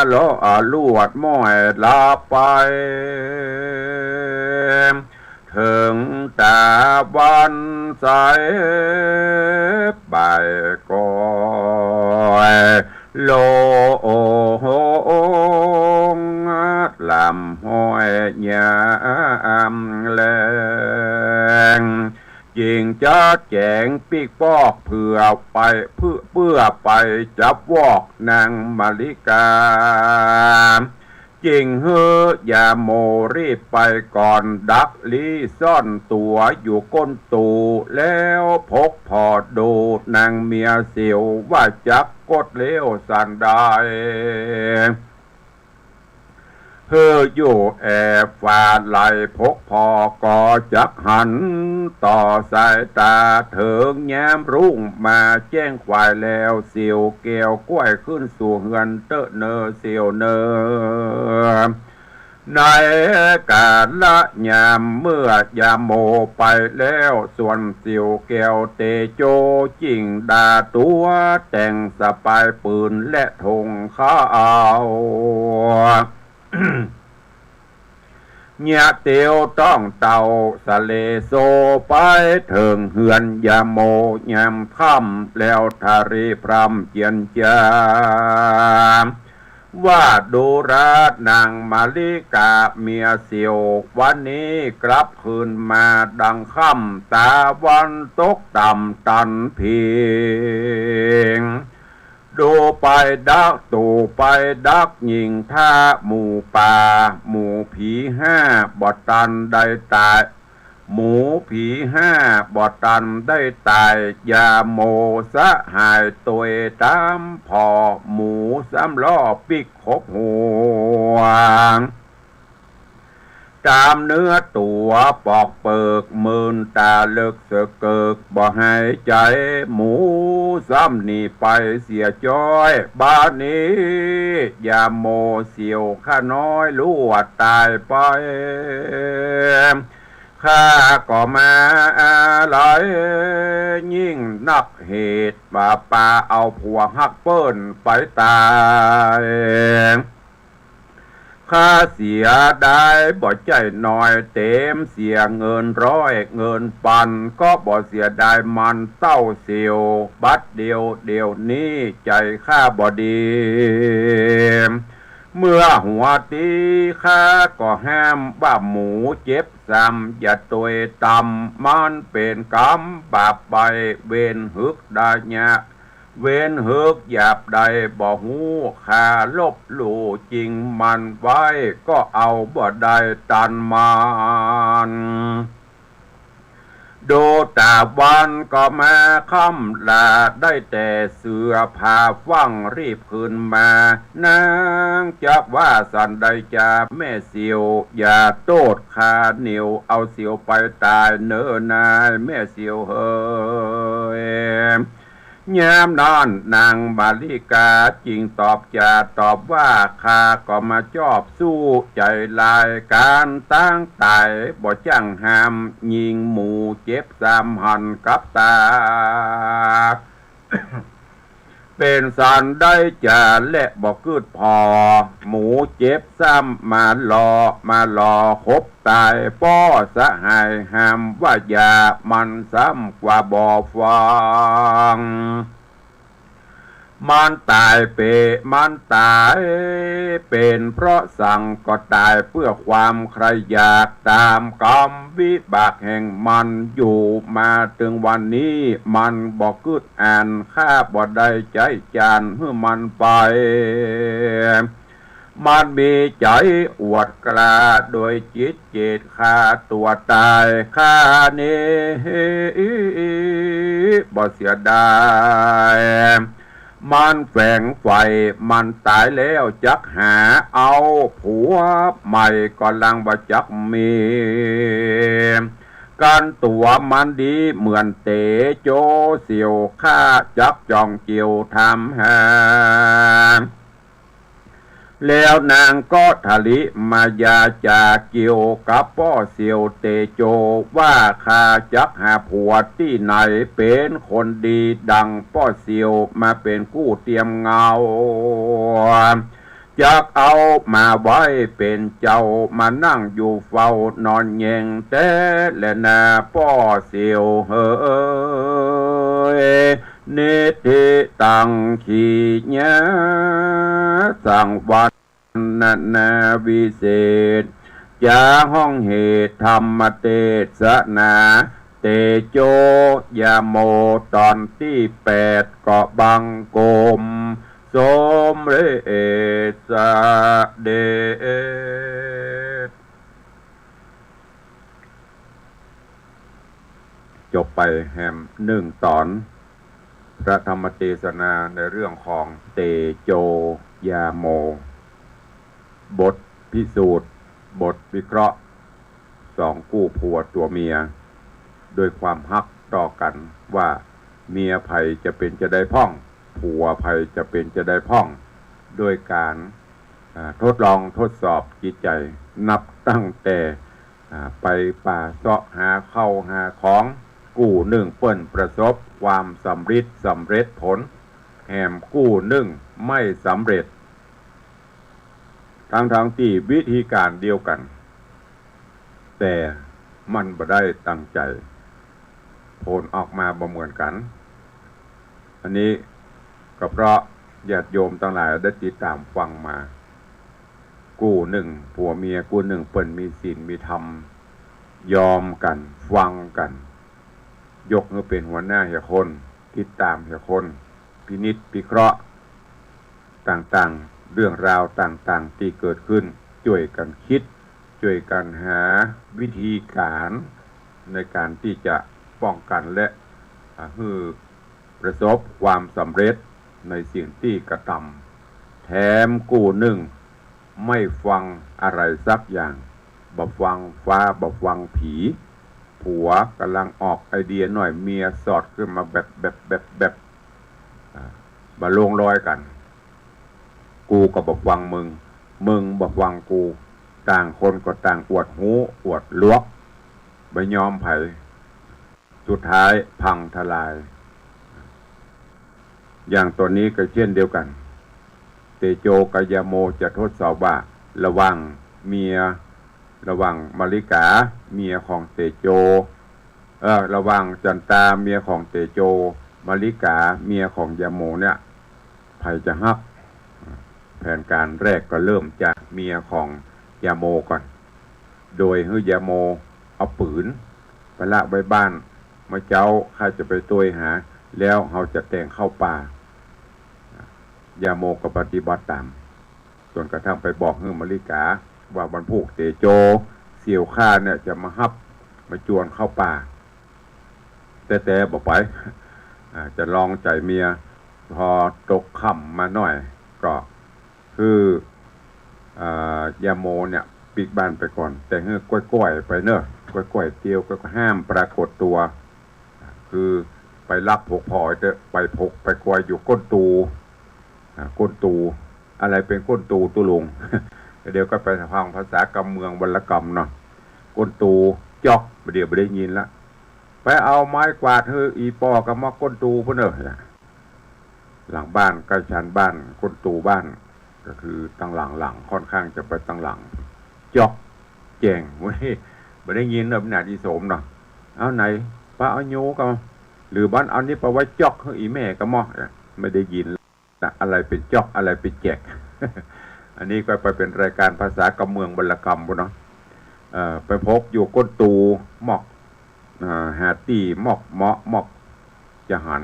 เลาะลวดม้อยลาไป เถิงต๋าวันใส บ่ายก้อย ลงลำห้อยยามแลง จึงจัดแจ๋งปิ๊กปอก เปื้อไป เปื้อ เปื้อไปจับวอกนางมะลิกา จึงหื้อยาโมรีบไปก่อน ดักลี้ซ่อนตั๋วอยู่ก้นตู แล้วพกผ่อดูนางเมียเสี่ยว ว่าจักกดเลี้ยวสันใด หื้ออยู่แอบฝาไหล่ พกผ่อก็จักหันต่อสายต๋า เถิงยามรุ่งมาแจ้งขวายแล้ว เสี่ยวแก้วก้วยขึ้นสู่เฮือนเต๊อะเน่อเสี่ยวเน่อ ในกาละยามเมื่อยาโมไปแล้ว ส่วนเสี่ยวแก้วเตโจจึงดาตั๋วแต่งสะปายปืนและธงเข้า เยียะเตียวต้องเต่าสะเลโซ ไปเถิงเฮือนยาโมยามค่ำ แล้วทะเรีพร่ำเจียรจา ว่าดูราดนางมะลิกาเมียเสี่ยว วันนี้กลับคืนมาดังค่ำ ต๋าวันตกต่ำตันเพียง ดูไปดัก ตู่ไปดักยิงถ้าหมู่ป่า หมู่ผีห้าบ่ตันได้ต๋าย หมู่ผีห้าบ่ตันได้ต๋าย ยาโมสหายตวยต๋ามผ่อ หมูสามล้อปิ๊กขบหัว ต๋ามเนื้อตั๋วปอกเปิก มื่นต๋าเลิกเสิกเกิก บ่หายใจ๋ หมูซ้ำหนีไปเสียจ้อย บาดนี้ยาโมเสี่ยวข้าน้อยลวดต๋ายไป ข้าก็มาอาลัยยิ่งนักเหตุ ว่าปาเอาผัวฮักเปิ้นไปต๋าย ข้าเสียดายบ่ใจ้น้อย เต๋มเสียเงินร้อยเงินปัน ก็บ่เสียดายมันเต้าเสี่ยว บัดเดี่ยวเดี๋ยวนี้ใจ๋ข้าบ่ดี เมื่อหัวตี้ข้าก็ห้ามว่าหมูเจ็บซ้ำอย่าตวยตำ มันเป๋นก๋รรมบาปใบ้ เวรหึกดายะ เวรหึกหยาบใดบ่ฮู้ ข้าลบหลู่จิงมันไว้ ก็เอาบ่ได้ตันมัน ดูต๋าวันก็มาค่ำลา ได้แต่เสื้อผ้าฟั่งรีบขึ้นมา นางจักว่าสันใดจาแม่เสียว อย่าโต้ษข้าเหนียว เอาเสียวไปต๋ายเน่อนายแม่เสียวเหย ยามนั้นนางมาริกาจึงตอบจ๋าตอบว่า ข้าก็มาจอบสู้ใจ๋ลาย ก๋านต๋ายบ่จ้างห้าม ยิงหมูเจ็บซ้ำหันกับต๋า เป๋นสันใดจาแลบ่กึ๊ดผ่อ หมูเจ็บซ้ำมาหล่อ มาหล่อคบต๋าย ป้อสหายห้ามว่าอย่า มันซ้ำกว่าบ่ฟัง มันต๋ายเป๋ มันต๋ายเป๋นเพราะสัง ก็ต๋ายเปื้อความใคร่อยาก ต๋ามกรรมวิบากแห่งมัน อยู่มาเถิงวันนี้ มันบ่กึ๊ดอัน ข้าบ่ได้ใจ๊จ๋านหื้อมันไป มันมีใจ๋อวดกล้า โดยจิตเจตฆ่าตั๋วต๋าย ข้านี้บ่เสียดาย มันแฝงใฝ่ มันต๋ายแล้วจักหา เอาผัวใหม่ก็ลังว่าจักมี กั๋นตั๋วมันดีเหมือนเตโจ เสียวข้าจักจ้องเจียวถามหา แล้วนางก็ทะลิมายาจ๋าเกี่ยวกับป้อเสียวเตโจ ว่าข้าจักหาผัวตี้ไหน เป๋นคนดีดังป้อเสียว มาเป๋นกู้เตียมเงา จักเอามาไว้เป๋นเจ้า มานั่งอยู่เฝ้านอนแยงแต๊แลนาป้อเสียวเหย นิทธิตัง ขีญา สังวัต นานาวิเศษ จ๋าฮ้องเหตุธรรมเตสนา เตโจยาโม ต๋อนตี้แปด ก็บังคมสมเร็จเสด็จ จบไปแหมนึ่งต๋อน พระธรรมเตสนาในเรื่องของเตโจยาโม บทพิสูจน์ บทวิเคราะห์ สองกู้ผัวตั๋วเมีย โดยความฮักต่อกั๋นว่าเมียใผจะเป๋นจาใดพ่อง ผัวใผจะเป๋นจาใดพ่อง โดยก๋าน อ่า ทดลองทดสอบจิตใจ๋ นับตั้งแต่ อ่า ไปป่าเซาะหาเข้าหาของ กู้นึ่งเปิ้นประสบความสำริดสำเร็จผล แหมกู้นึ่งไม่สำเร็จ ทั้งๆ ตี้วิธีก๋านเดียวกั๋น แต่มันบ่ได้ตั้งใจ๋ ผลออกมาบ่เหมือนกั๋น อันนี้ก็เพราะญาติโยมตังหลายได้ติดต๋ามฟังมา กู้นึ่งผัวเมีย กู้นึ่งเปิ้นมีศีลมีธรรม ยอมกั๋น ฟังกั๋น ยกหื้อเป๋นหัวหน้าเหียคน ติดต๋ามเหียคน พินิจพิเคราะห์ ต่างๆ เรื่องราวต่างๆ ตี้เกิดขึ้น จ้วยกั๋นกึ๊ด จ้วยกั๋นหาวิธีก๋านในก๋านตี้จะป้องกั๋นและ อ่า หื้อประสบความสำเร็จในสิ่งตี้กระตำ แถมกู้นึ่งไม่ฟังอะไรสักอย่าง บ่ฟังฟ้า บ่ฟังผี ผัวก่ำลังออกไอเดียหน่อย เมียสอดขึ้นมาแบบ แบบ แบบ แบบ อ่า บ่ลงรอยกั๋น กูก็บ่ฟังมึง มึงบ่ฟังกู ต่างคนก็ต่างอวดฮู้ อวดหลวก บ่ยอมใผ สุดท้ายพังทลาย อย่างต๋อนนี้ก็เช่นเดียวกั๋น เตโจกับยาโมจะทดสอบว่า ระหว่างเมีย ระหว่างมาริกา เมียของเตโจ เอ่อ ระหว่างจันตา เมียของเตโจ มาริกา เมียของยาโมเนี่ย ใผจะฮัก แผนก๋านแรกก็เริ่มจากเมียของยาโมก่อน โดยหื้อยาโมเอาปืนไปละไว้บ้าน เมื่อเจ๊าข้าจะไปตวยหา แล้วเฮาจะแต่งเข้าป่า ยาโมก็ปฏิบัติต๋าม จ๋นกระทั่งไปบอกหื้อมาริกาว่าวันพูกเตโจ เสี่ยวข้าเนี่ยจะมาฮับ มาจวนเข้าป่า แต๊ๆ บ่ไป อ่า จะลองใจ๋เมีย พอตกค่ำมาหน้อย ก็คือ อ่า ยาโมเนี่ย ปิ๊กบ้านไปก่อน แต่หื้อก้อยๆ ไปเน่อ ก้อยๆ เตียว ก็ห้ามปรากฏตั๋ว คือไปลักผกผ่อเต๊อะ ไปผกไปกอยอยู่ก้นตู อ่า ก้นตู อะไรเป๋นก้นตู ตุ๊ลุง เดี๋ยวก็ไปฟังภาษากำเมืองวรรณกรรมเนาะ ก้นตู จ๊อก บ่าเดี่ยวบ่ได้ยินละ ไปเอาไม้กวาดหื้ออี่ป้อก็มอกก้นตูปู้นเน่อ หลังบ้าน ใก้ชานบ้าน ก้นตูบ้าน ก็คือตังหลังๆ ค่อนข้างจะไปตังหลัง จ๊อก แจ้ง เว้ย บ่ได้ยินเน่อ ขนาดอี่โสมเนาะ เอาไหน ปะเอายูก็ หรือบ้านเอานี้ไปไว้จ๊อกหื้ออี่แม่ก็มอก ไม่ได้ยิน นะ อะไรเป๋นจ๊อก อะไรเป๋นแจ๊ก อันนี้ก็ไปเป๋นรายการภาษากำเมืองวรรณกรรมปู้นเนาะ เอ่อ ไปผกอยู่ก้นตู มอก อ่า หาตี้มอกเมาะ มอกจะหัน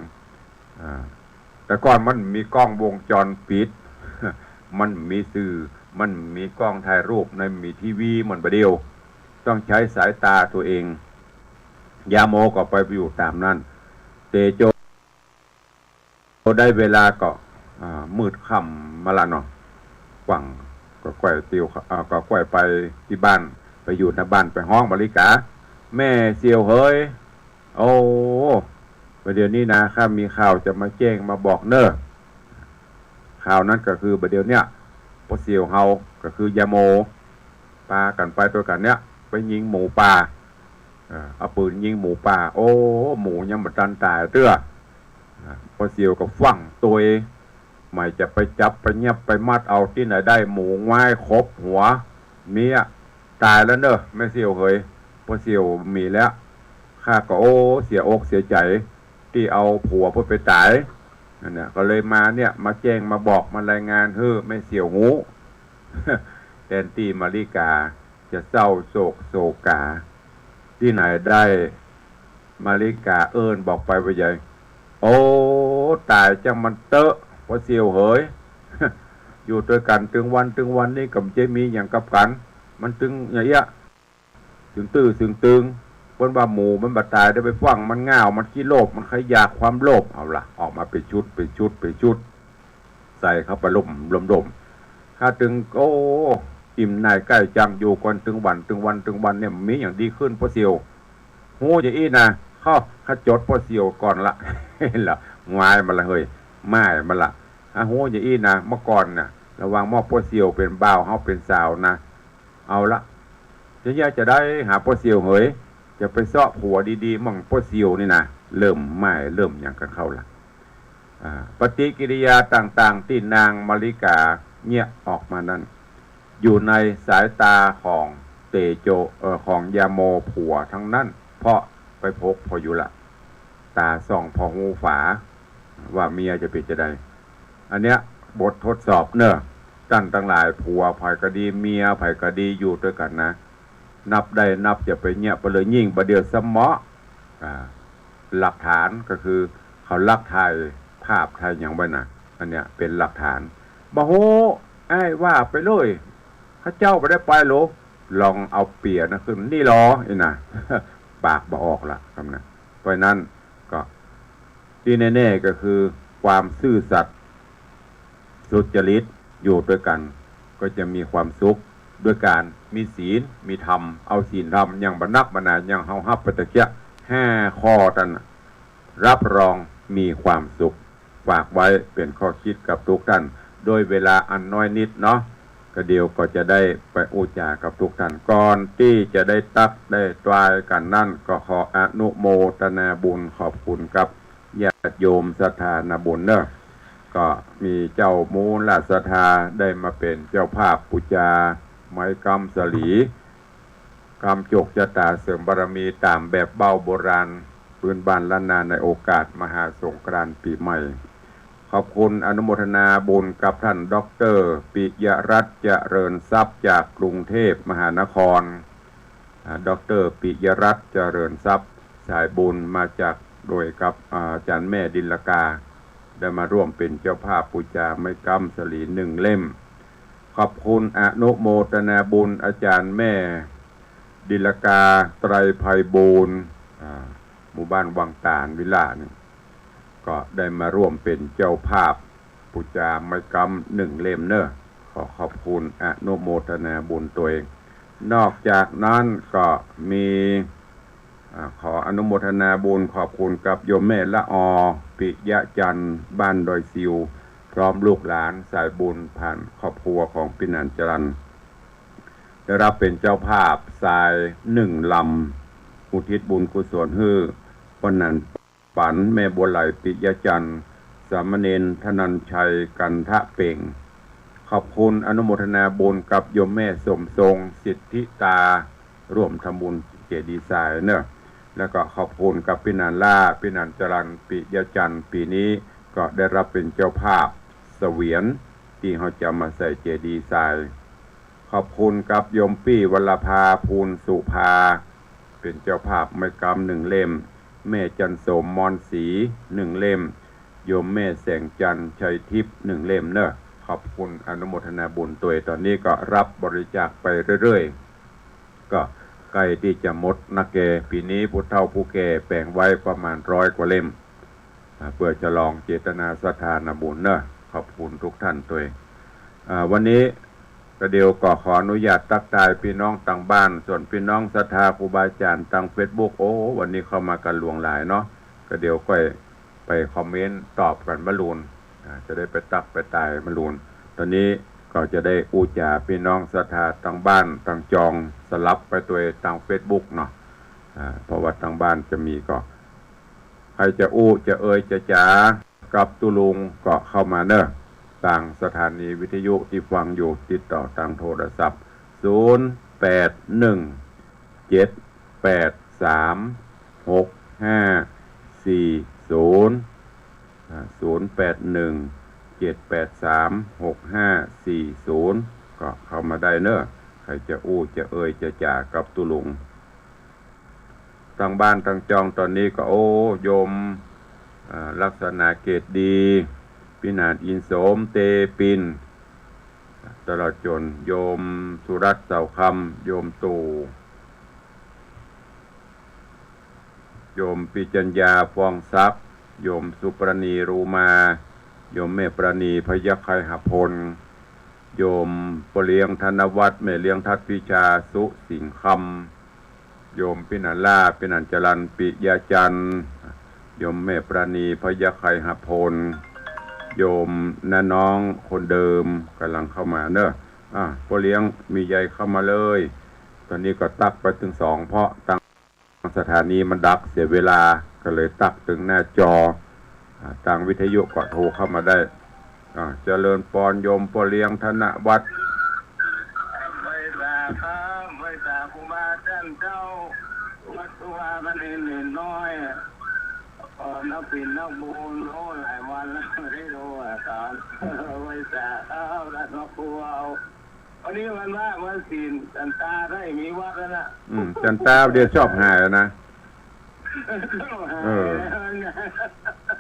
อ่า แต่ก่อนมันมีกล้องวงจรปิด มันมีสื่อ มันมีกล้องถ่ายรูป ในมีทีวีเหมือนบ่าเดี่ยว ต้องใจ๊สายต๋าตั๋วเอง ยาโมก็ไปอยู่ต๋ามนั้น เตโจ พอได้เวลาก็ อ่า มืดค่ำมาละเนาะ กวั่งก็ก้อยเตียว อ่า ก็ก้อยไปตี้บ้าน ไปอยู่ในบ้าน ไปฮ้องมาริกา แม่เสี่ยวเหย โอ้ บ่าเดี่ยวนี้นะ ข้ามีข่าวจะมาแจ้งมาบอกเน่อ ข่าวนั้นก็คือบ่าเดี่ยวเนี่ย ป้อเสี่ยวเฮา ก็คือยาโม ปากั๋นไปตวยกั๋นเนี่ย ไปยิงหมูป่า เอ่อ เอาปืนยิงหมูป่า โอ้ หมูยังบ่ตันต๋ายเตื้อ อ่า ป้อเสี่ยวก็ฟั่งตวย หมายจะไปจับไปยับไปมัดเอา ตี้ไหนได้หมูงว้ายครบหัว เมียต๋ายแล้วเน่อ แม่เสี่ยวเหย ป้อเสี่ยวบ่มีแล้ว ข้าก็ โอ้ เสียอกเสียใจ๋ ตี้เอาผัวเปิ้นไปต๋าย นั่นแหละ ก็เลยมาเนี่ย มาแจ้งมาบอกมารายงานหื้อแม่เสี่ยวฮู้ แตนตี้มาริกาจะเศร้าโศกโศกา ตี้ไหนได้ มาริกาเอิ้นบอกไปว่าใหญ่ โอ้ ต๋ายจังมันเต๊อะ ป้อเสี่ยวเหย อยู่ตวยกั๋นตึงวันตึงวันนี่ก็บ่ใจ้มีหยังกับกั๋น มันตึงอย่างเอี้ย ตึงตื้อตึงตึง เปิ้นว่าหมูมันบ่ต๋าย ได้ไปฟั่งมันง่าว มันขี้โลภ มันใค่อยากความโลภ เอาละ ออกมาเป๋นชุด เป๋นชุด เป๋นชุด ใส่เข้าไปล่มล่มล่ม ข้าตึง โอ้ อิ่มหน่ายใก้จัง อยู่กั๋นตึงวันตึงวันตึงวันเนี่ย มีหยังดีขึ้น ป้อเสี่ยว ฮู้อย่างอี้นะ ข้า ข้าจดป้อเสี่ยวก่อนละ ละ งายมาละเฮ้ย ม่ายมาละ อ่ะ ฮู้อย่างอี้นะ เมื่อก่อนน่ะ ระหว่างหม้อป้อเสี่ยวเป๋นบ่าว เฮาเป๋นสาวนะ เอาละ จะแยกจะได้หาป้อเสี่ยวเหย จะไปเซาะผัวดีๆ มั่งป้อเสี่ยวนี่นะ เริ่มม่ายเริ่มหยังกั๋นเข้าละ อ่า ปฏิกิริยาต่างๆ ตี้นางมาริกาเยียะออกมานั้น อยู่ในสายต๋าของเตโจ เอ่อ ของยาโมผัวทั้งนั้น เพราะไปผกผ่ออยู่ละ ต๋าส่องผ่อฮูฝา ว่าเมียจะเป๋นจะใด อันเนี้ยบททดสอบเน่อ ต้านตังหลาย ผัวใผก็ดี เมียใผก็ดี อยู่ตวยกั๋นนะ นับได้นับจะไปเยียะไปเลย ยิ่งบ่าเดี่ยวสะเหมาะ อ่า หลักฐานก็คือเขาลักถ่ายภาพถ่ายหยังไว้นะ อันเนี้ยเป๋นหลักฐาน บ่ฮู้ อ้ายว่าไปเลย ข้าเจ้าบ่ได้ไปโหล ลองเอาเปียนะขึ้น นี่ลอ อี้นะ ปากบ่ออกละกำนั้น เพราะฉะนั้นก็ ตี้แน่ๆ ก็คือความซื่อสัตย์ สุจริต อยู่ตวยกั๋น ก็จะมีความสุข ด้วยก๋านมีศีล มีธรรม เอาศีลธรรมอย่างบ่นักบ่หนา อย่างเฮาฮับไปตะเกียะ ห้าข้อนั้นน่ะ รับรองมีความสุข ฝากไว้เป๋นข้อคิดกับทุกท่าน ด้วยเวลาอันน้อยนิดเนาะ ก็เดี๋ยวก็จะได้ไปอู้จ๋ากับทุกท่าน ก่อนตี้จะได้ตั๊กได้ตวายกั๋นนั้น ก็ขออนุโมทนาบุญขอบคุณกับญาติโยมศรัทธานาบุญเนาะ ก็มีเจ้ามูลศรัทธาได้มาเป๋นเจ้าภาพปู๋จาไม้ก๊ำสาลี กำโจกจะต๋าเสริมบารมีต๋ามแบบเบ้าโบราณ ปื๊นบ้านล้านนาในโอกาสมหาสงกรานต์ปี๋ใหม่ ขอบคุณอนุโมทนาบุญกับท่านด็อกเตอร์ปิยรัตน์เจริญทรัพย์จากกรุงเทพมหานคร อ่า ด็อกเตอร์ปิยรัตน์เจริญทรัพย์ สายบุญมาจาก โดยกับ อ่า อาจ๋ารย์แม่ดิลกา ได้มาร่วมเป๋นเจ้าภาพปู๋จาไม้ก๊ำสาลีหนึ่งเล่ม ขอบคุณอนุโมทนาบุญอาจ๋ารย์แม่ดิลกา ไตรไพบูลย์ อ่า หมู่บ้านวังตาลวิลล่านี่ ก็ได้มาร่วมเป๋นเจ้าภาพปู๋จาไม้ก๊ำนึ่งเล่มเน่อ ขอขอบคุณอนุโมทนาบุญตวย นอกจากนั้นก็มี อ่า ขออนุโมทนาบุญขอบคุณกับโยมแม่ละออ ปิยะจันทร์ บ้านดอยซิว พร้อมลูกหลานสายบุญผ่านครอบครัวของปี้หนานจรัญ ได้ฮับเป๋นเจ้าภาพสายนึ่งลำ อุทิศบุญกุศลหื้อ ป้อหนานปั๋น แม่บัวไหล ปิยะจันทร์ สามเณรธนัญชัย กันทะเป่ง ขอบคุณอนุโมทนาบุญกับโยมแม่สมทรง สิทธิตา ร่วมทำบุญเจดีย์ทรายเน่อ แล้วก็ขอบคุณกับปี้หนานล่า ปี้หนานจรัญ ปิยะจันทร์ ปี๋นี้ก็ได้ฮับเป๋นเจ้าภาพเสวียน ตี้เฮาจะมาใส่เจดีย์ทราย ขอบคุณกับโยมปี้วรภา ภูลสุภา เป๋นเจ้าภาพไม้ก๊ำนึ่งเล่ม แม่จันโสม มอนศรี นึ่งเล่ม โยมแม่แสงจันทร์ ชัยทิพย์ นึ่งเล่มเน่อ ขอบคุณอนุโมทนาบุญตวย ต๋อนนี้ก็ฮับบริจาคไปเรื่อยๆ ก็ใก้ตี้จะหมดนักแก่ ปี๋นี้ผู้เฒ่าผู้แก่แป๋งไว้ประมาณร้อยกว่าเล่ม อ่า เปื้อฉลองเจตนาศรัทธานาบุญเน่อ ขอบคุณทุกท่านตวย อ่า วันนี้ก็เดี่ยวก็ขออนุญาตตั๊กตายปี้น้องตางบ้าน ส่วนปี้น้องศรัทธาครูบาอาจ๋ารย์ตางเฟซบุ๊ก โอ้ วันนี้เข้ามากั๋นหลวงหลายเนาะ ก็เดี่ยวก้อยไปคอมเมนต์ตอบกั๋นมะลูน อ่า จะได้ไปตั๊กไปตายมะลูน ต๋อนนี้ก็จะได้อู้จ๋าปี้น้องศรัทธาตางบ้านตางจองสลับไปตวยตางเฟซบุ๊กเนาะ อ่า เพราะว่าตางบ้านจะมีก็ ใผจะอู้จะเอ่ยจะจ๋ากับตุ๊ลุงก็เข้ามาเน่อ ตางสถานีวิทยุตี้ฟังอยู่ ติดต่อตางโทรศัพท์ ศูนย์แปดหนึ่ง เจ็ดแปดสาม หกห้าสี่ศูนย์ อ่า ศูนย์แปดหนึ่ง เจ็ดแปดสาม หกห้าสี่ศูนย์ ก็เข้ามาได้เน่อ ใผจะอู้จะเอ่ยจะจ๋ากับตุ๊ลุง ตางบ้านตางจองต๋อนนี้ก็ โอ้ โยม อ่า ลักษณะเกตดี ปี้หนานอินโสม เตปิน ตลอดจ๋นโยมสุรัตน์ เสาคำ โยมตู่ โยมปิจัญญา ฟองทรัพย์ โยมสุปราณี รูมา โยมแม่ปราณี พยัคฆไคหพล โยมป้อเลี้ยง ธนวัฒน์ แม่เลี้ยง ทัศน์พิชา สุสิงห์คำ โยมปี้หนานล่า ปี้หนานจรัญ ปิยะจันทร์ โยมแม่ปราณี พยัคฆไคหพล โยมน้าน้องคนเดิมก่ำลังเข้ามาเน่อ อ่า ป้อเลี้ยง มีใยเข้ามาเลย ต๋อนนี้ก็ตั๊กไปเถิงสอง เพราะตางสถานีมันดับเสียเวลา ก็เลยตั๊กเถิงหน้าจอ อ่า ตางวิทยุก็โทรเข้ามาได้ อ่า เจริญปอน โยมป้อเลี้ยง ธนวัฒน์ ไหว้สาครับ ไหว้สาครูบาอาจ๋ารย์เจ้า วัดสุวรรณเณรน้อย เอ่อ นักบิณฑบาต โอ้ หลายวันแล้วไม่ได้ดูอาจารย์ ไหว้สาครับ หลวงปู่ วันนี้วันพระวันศีล จันตาได้มีวัดแล้วนะ อืม จันตาเดี๋ยวชอบหายนะ เออ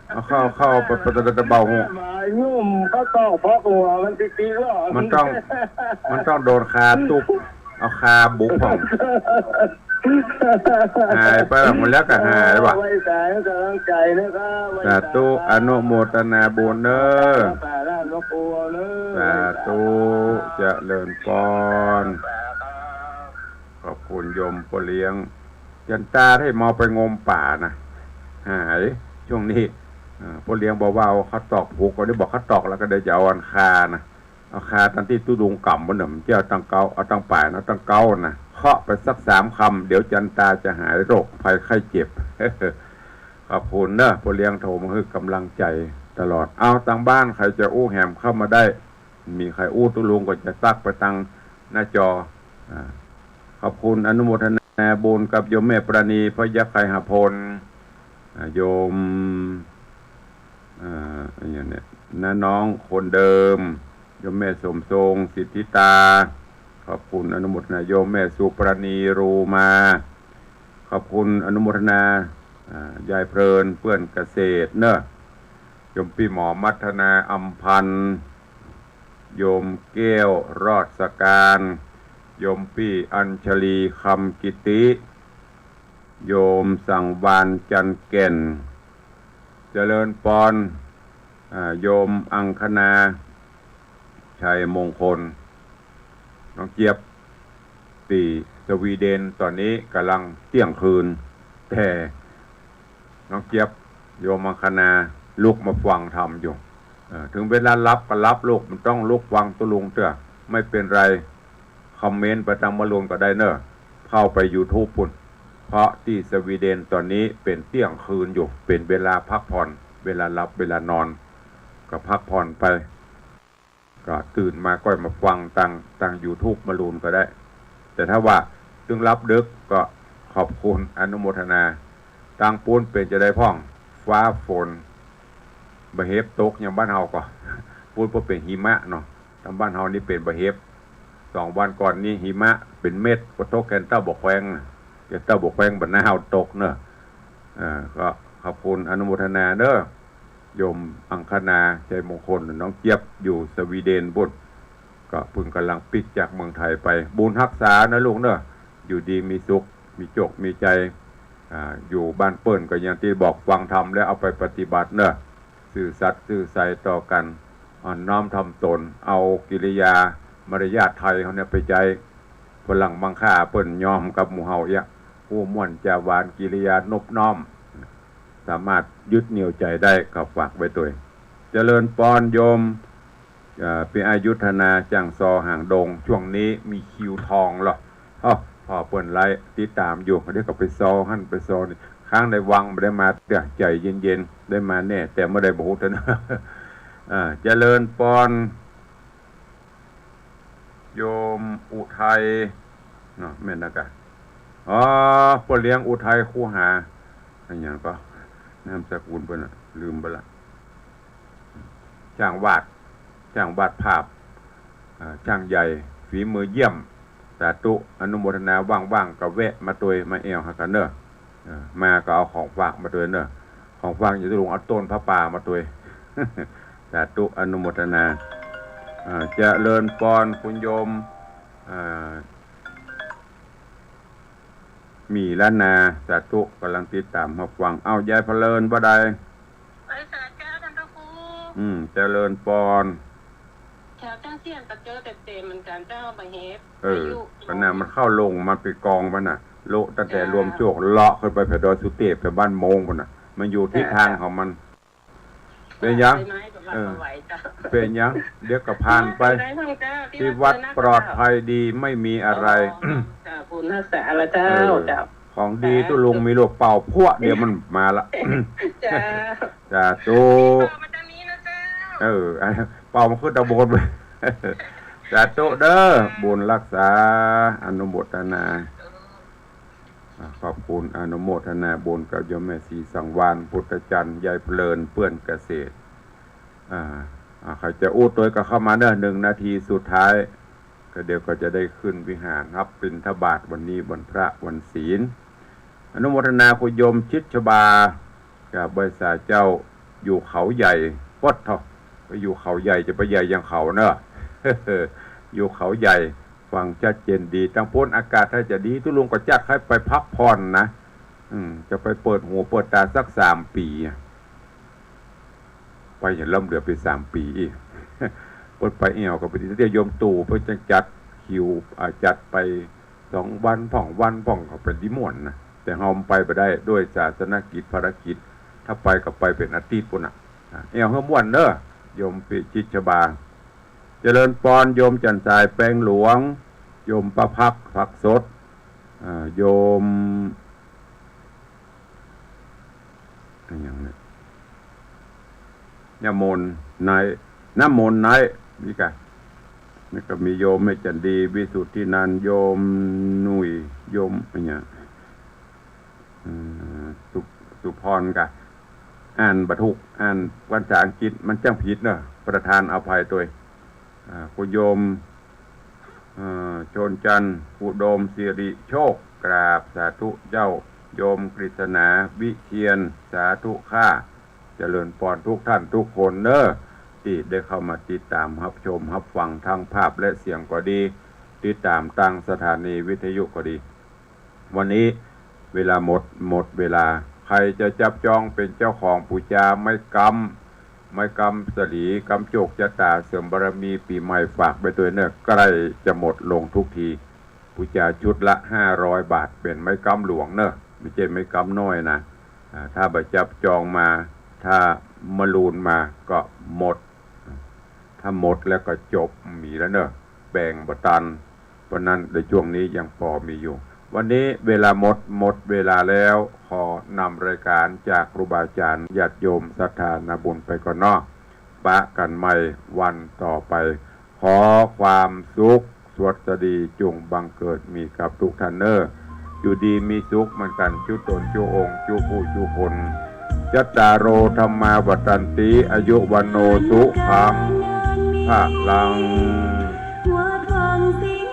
เอาเข้า เข้าไป ไป ไป ไปเบาหัว หมายุ่มเขาต้องพอกหัวมันติดๆ หรอ มันต้อง มันต้องโดนคาตุ๊ก เอาคาบุกผ่อง หายไปหมดแล้วก็หายว่ะ ไหว้สาให้กำลังใจนะครับ สาธุ ไหว้สา อนุโมทนาบุญเน่อ สาธุ หลวงปู่เน่อ สาธุ เจริญปอน ขอบคุณโยมป้อเลี้ยง จันตาได้เมาไปงมป่านะ หาย ช่วงนี้ เอ่อ ป้อเลี้ยงบอกว่าเอาเขาตอกผูก ก็ได้บอกเขาตอกแล้วก็เดี๋ยวจะเอาอันคานะ เอาคาตังตี้ตุ๊ลุงก๋ำบ่าเน่อ มันจะเอาตังเก๊า เอาตังป๋ายนะ เอาตังเก๊านะ เคาะไปสักสามคำ เดี๋ยวจันตาจะหายโรคภัยไข้เจ็บ ขอบคุณเน่อ ป้อเลี้ยงโทรมาหื้อกำลังใจ๋ตลอด เอาตางบ้านใผจะอู้แหมเข้ามาได้ มีใผอู้ตุ๊ลุงก็จะตั๊กไปตางหน้าจอ อ่า ขอบคุณอนุโมทนาบุญกับโยมแม่ปราณี พยัคฆไคหพล อ่า โยม อ่า อะไรเนี่ย น้าน้องคนเดิม โยมแม่สมทรง สิทธิตา ขอบคุณอนุโมทนา โยมแม่สุปราณี รูมา ขอบคุณอนุโมทนา อ่า ยายเพลิน เปื้อนเกษตรเน่อ โยมปี้หมอมัทนา อำพันธ์ โยมแก้ว รอดสการ โยมปี้อัญชลี คำกิติ โยมสังวาลย์ จันทร์แก่น เจริญปอน อ่า โยมอังคณา ชัยมงคล น้องเจี๊ยบ ตี้สวีเดน ต๋อนนี้ก่ำลังเตี้ยงคืน แต่น้องเจี๊ยบ โยมอังคณา ลุกมาฟังธรรมอยู่ เออ เถิงเวลาหลับก็หลับลูก บ่ต้องลุกฟังตุ๊ลุงเตื้อ ไม่เป๋นไร คอมเมนต์ไปตางมะลุนก็ได้เน่อ เข้าไปยูทูบปู๊น เพราะตี้สวีเดนต๋อนนี้เป๋นเตี้ยงคืนอยู่ เป๋นเวลาพักผ่อน เวลาหลับเวลานอน ก็พักผ่อนไป ก็ตื่นมาก็มาฟังตาง ตางยูทูบมะลุนก็ได้ แต่ถ้าว่าตึงหลับดึกก็ขอบคุณอนุโมทนา ตางปู๊นเป๋นจาใดพ่อง ฟ้าฝน บ่าเห็บตกอย่างบ้านเฮาก่อ ปู๊นบ่เป๋นหิมะเนาะ ตางบ้านเฮานี่เป๋นบ่าเห็บ สองวันก่อนนี่หิมะเป๋นเม็ด ก็ตกแก่นเต๊าบ่อแควง แก่นเต๊าบ่อแควง บ่าหน้าเฮาตกเน่อ อ่า ก็ขอบคุณอนุโมทนาเน่อ โยมอังคณา ชัยมงคล น้องเจี๊ยบ อยู่สวีเดนปู๊น ก็เพิ่งก่ำลังปิ๊กจากเมืองไทยไป บุญฮักษาเน่อลูกเน่อ อยู่ดีมีสุข มีโจคมีชัย อ่า อยู่บ้านเปิ้นก็อย่างตี้บอก ฟังธรรมแล้วเอาไปปฏิบัติเน่อ ซื่อสัตย์ซื่อใสต่อกั๋น อ่อนน้อมถ่อมตน เอากิริยามารยาทไทยเฮาเนี่ยไปใจ๊ ฝรั่งบางค่าเปิ้นยอมกับหมู่เฮาเอี้ย ฮู้ม่วนจาหวาน กิริยานบน้อม สามารถยึดเหนี่ยวใจ๋ได้ ก็ฝากไว้ตวย เจริญปอนโยม เอ่อ ปิอายุธนา จ้างซอ หางดง ช่วงนี้มีคิวทองเหรอ อ้อ พ่อเปิ้นไลฟ์ติดต๋ามอยู่ เดี๋ยวก็ไปซอหั้นไปซอนี่ ค้างในวังบ่ได้มาเตื้อ ใจ๋เย็นๆ ได้มาแน่ แต่เมื่อใดบ่ฮู้เตื้อเน่อ อ่า เจริญปอน โยมอุทัย เนาะ แม่นนะกะ อ๋อ ป้อเลี้ยงอุทัยคูหา อะหยังก่อ นามสกุลเปิ้นน่ะ ลืมไปละ จ้างวาด จ้างวาดภาพ อ่า จ้างใหญ่ ฝีมือเยี่ยม สาธุ อนุโมทนา ว่างๆ ก็แวะมาตวย มาแอ่วหากั๋นเน่อ เออ มาก็เอาของฝากมาตวยเน่อ ของฝากอยู่ตุ๊ลุง เอาต้นผ้าป่ามาตวย สาธุ อนุโมทนา อ่า เจริญปอนคุณโยม อ่า หมีล้านนา สาธุ ก่ำลังติดต๋ามฮับฟัง เอ้า ยายพะเลินบ่าใด ไหว้สาเจ้าต้านพระครู อืม เจริญปอน แถวจ้างเสี้ยนก็เจอเต็มๆ เหมือนกั๋นเจ้า บ่าเห็บ เออ อายุ ก็น่ะ มันเข้าลง มันไปกองมันน่ะ โละตั้งแต่ เจ้า ลวมโจก เลาะขึ้นไปแผดอยสุเตพ ไปบ้านโมงปู๊นน่ะ มันอยู่ทิศทางของมัน เป๋นหยัง ไปไหม เออ ไหวเจ้า เป๋นหยัง เดี๋ยวก็ผ่านไป ได้ทางเจ้า ที่วัดปลอดภัยดี ไม่มีอะไร อ๋อ เจ้า บุญฮักษาละเจ้า เออ เจ้า ของดีตุ๊ลุงมีลูก เป่าพั่วเดียวมันมาละ เจ้า สาธุ เป่ามาตางนี้นะเจ้า เออ เป่ามาขึ้นตางบน สาธุเด้อ บุญฮักษา อนุโมทนา อ่า ขอบคุณ อนุโมทนาบุญกับโยมแม่ศรีสังวาลย์ พุทธจันทร์ ยายเพลิน เปื้อนเกษตร อ่า อ่า ใผจะอู้ตวยก็เข้ามาเน่อ หนึ่งนาทีสุดท้าย ก็เดี๋ยวก็จะได้ขึ้นวิหารฮับบิณฑบาต วันนี้วันพระวันศีล อนุโมทนาคุณโยมชิดชบา กับไหว้สาเจ้า อยู่เขาใหญ่ ป๊อดเถาะ ไปอยู่เขาใหญ่จะไปใหญ่อย่างเขาเน่อ อยู่เขาใหญ่ ฟังชัดเจนดี ตางปู๊นอากาศถ้าจะดี ตุ๊ลุงก็จักให้ไปพักผ่อนนะ อืม จะไปเปิดหูเปิดต๋าสักสามปี๋อะ ไปอย่างล้ำเหลือไปสามปี๋อีก เปิ้นไปแอ่วก็ไปเตี้ยวโยมตู่ เปิ้นจังจัดคิว อ่า จัดไปสองวันพ่องวันพ่องก็เป๋นตี้ม่วนนะ แต่เฮาไปบ่ได้ด้วยศาสนกิจภารกิจ ถ้าไปก็ไปเป๋นอาทิตย์ปู๊นน่ะ อ่า แอ่วหื้อม่วนเน่อ โยมปิชิตชบา เจริญปอน โยมจันทร์สายแปงหลวง โยมป้าพัก ผักสด อ่า โยม อะหยังเนี่ย น้ำมนต์ไนท์ น้ำมนต์ไนท์ นี่กะ นี่ก็มีโยมแม่จันดี วิสุทธินันท์ โยมหนุ่ย โยมอะหยัง เอ่อ สุ สุพรกะ อ่านบ่ถูก อ่านภาษาอังกฤษมันจังผิดเน่อ ประทานอภัยตวย อ่า คุณโยม เอ่อ ชนจันทร์ อุดมสิริโชค กราบสาธุเจ้า โยมกฤษณา วิเชียร สาธุค่ะ เจริญปอนทุกท่านทุกคนเน่อ ตี้ได้เข้ามาติดต๋ามฮับชมฮับฟัง ทั้งภาพและเสียงก็ดี ติดต๋ามตางสถานีวิทยุก็ดี วันนี้ เวลาหมด หมดเวลา ใผจะจับจองเป๋นเจ้าของปู๋จาไม้ก๊ำ ไม้ก๊ำสะหลี ก๊ำโจคจะต๋า เสริมบารมีปี๋ใหม่ ฝากไปตวยเน่อ ใก้จะหมดลงทุกที ปู๋จาชุดละห้าร้อยบาท เป๋นไม้ก๊ำหลวงเน่อ บ่ใจ้ไม้ก๊ำน้อยนะ อ่า ถ้าบ่จับจองมา ถ้ามะรูนมาก็หมด ถ้าหมดแล้วก็จบ บ่มีแล้วเน่อ แบ่งบ่ตัน เพราะนั้นในช่วงนี้ยังปอมีอยู่ วันนี้เวลาหมด หมดเวลาแล้ว ขอนำรายก๋านจากครูบาอาจ๋ารย์ ญาติโยมศรัทธานาบุญไปก่อนเนาะ ปะกั๋นใหม่วันต่อไป ขอความสุขสวัสดีจุ่งบังเกิดมีกับทุกท่านเน่อ อยู่ดีมีสุขเหมือนกั๋น จุ๊ต๋นจุ๊องค์ จุ๊ผู้จุ๊คน จัตตาโร ธัมมา วัฑันติ อายุ วัณโณ สุขัง พะลัง หมดหวังสิ้น